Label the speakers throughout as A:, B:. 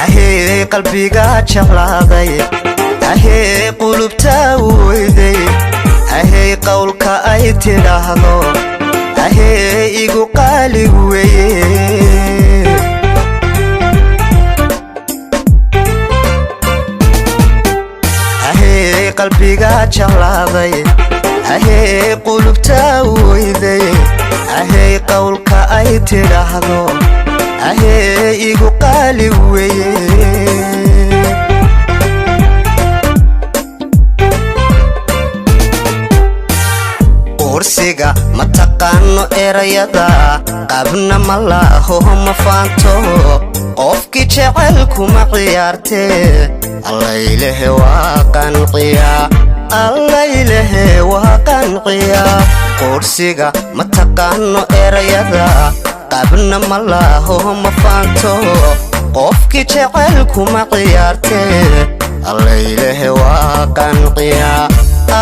A: Ahey qalbiga jeclaaday, ahey qulubta weyday, ahey qowlka ay tidhaahdo, ahey igu qaali weye. Ahey qalbiga jeclaaday, ahey qulubta weyday, ahey qowlka ay tidhaahdo, ahey igu qaali weye. Kursiga ma taqaano erayada, qabna ma laaho, ma faanto, qofkii jecel kuma ciyaartee. Allaylehe waa qanciya, allaylehe waa qanciya. Kursiga ma taqaano erayada, qabna ma laaho, ma faanto, qofkii jecel kuma ciyaartee. Allaylehe waa qanciya,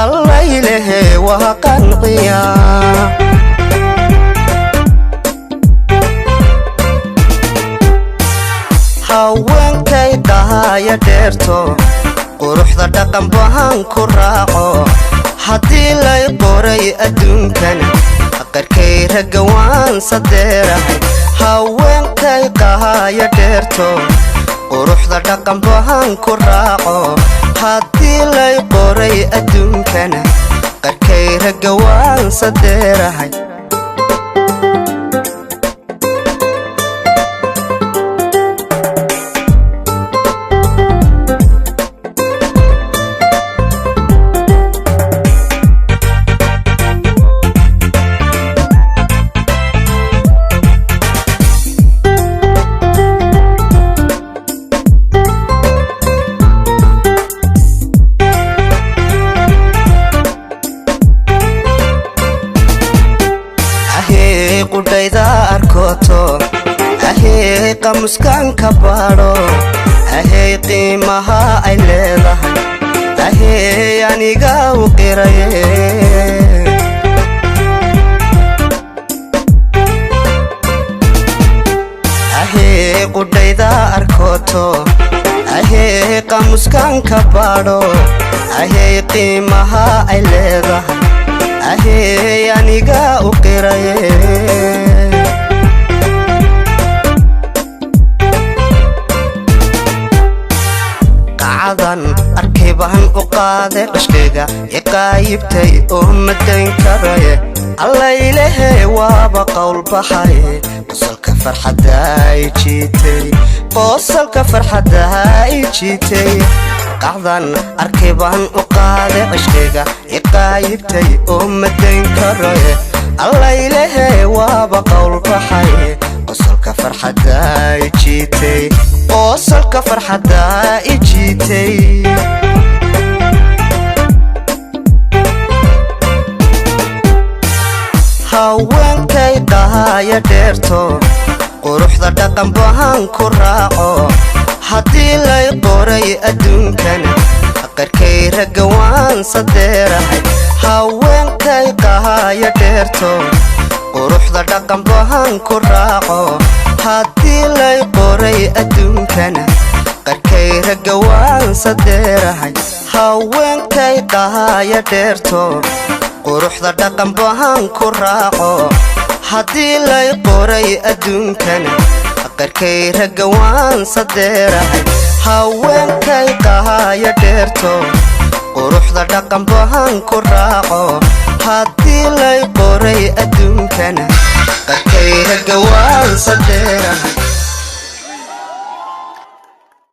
A: allaylehe waa qanciya. Haweenkay dhahaya dheerto, quruxda dhaqan bahan ku raaco. Haddii lay qoray adduunkan, qarkay ragga waan sadeerahay. Haweenkay qahaya dheerto, quruxda dhaqan bahan ku raaco. Haddii lay qoray adduunkana, qarkay ragga waan sadeerahay. Ahey qudhayda arkooto, ahey qamuskan ka baadho, ahey qiimaha ay leedahay, ahey aniga u qiraye. Ahey qudhayda arkooto, ahey qamuskan ka baadho, ahey qiimaha ay leedahay, ahey aniga u qiraye. Qacadan arkay baan u qaaday cishqiga, iqaayibtay oo madayn karaye. Allaylehe waaba qowl baxay, qosolka farxadda ay jiitay, qosolka farxadda ay jiitay. Qacdan arkay baan u qaaday cishqiga, iqaayibtay oo madayn karaye. Allaylehe waaba qowl baxay, qosolka farxadda ay jiitay, qosolka farxadda i jiitay. Haweenkay dhahaya dheerto, quruxda dhaqan bahan ku raaco. Haddii lay qoray adduunkana, qarkay ragga waan sadeerahay. Haweenkay qahaya dheerto, quruxda dhaqan bahan ku raaco. Haddii lay qoray adduunkana, qarkay ragga waan sadeerahay. Haweenkay qahaya dheerto, quruxda dhaqan bahan ku raaco. Haddii lay qoray adduunkana, qarkay ragga waan sadeerahay. Haweenkay qahaya dheerto, quruxda dhaqan bahan ku raaco. Haddii lay qoray adduunkana, qarkay ragga waan sadeerahay.